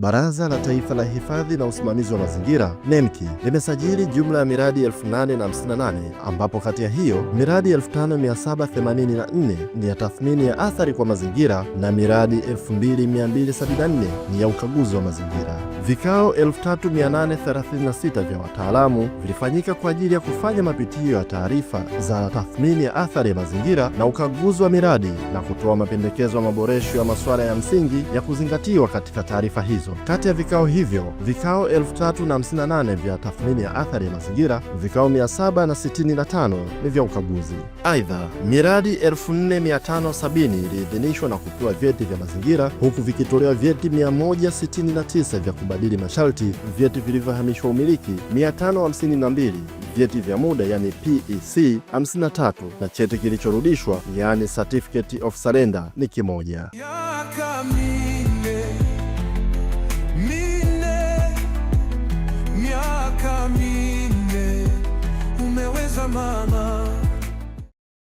Baraza la Taifa la Hifadhi na Usimamizi wa Mazingira NEMC limesajili jumla ya miradi 8058, ambapo kati ya hiyo miradi 5784 ni ya tathmini ya athari kwa mazingira na miradi 2274 ni ya ukaguzi wa mazingira. Vikao 3836 vya wataalamu vilifanyika kwa ajili ya kufanya mapitio ya taarifa za tathmini ya athari ya mazingira na ukaguzi wa miradi na kutoa mapendekezo ya maboresho ya masuala ya msingi ya kuzingatiwa katika taarifa hizo. Kati ya vikao hivyo, vikao 3058 vya tathmini ya athari ya mazingira, vikao 765 ni vya ukaguzi. Aidha, miradi 4570 iliidhinishwa na kupewa vyeti vya mazingira, huku vikitolewa vyeti 169 vya kubadili masharti, vyeti vilivyohamishwa umiliki 552, vyeti vya muda yani PEC 53 na cheti kilichorudishwa yani certificate of surrender ni kimoja. Miaka 4, 4, miaka 4, umeweza mama.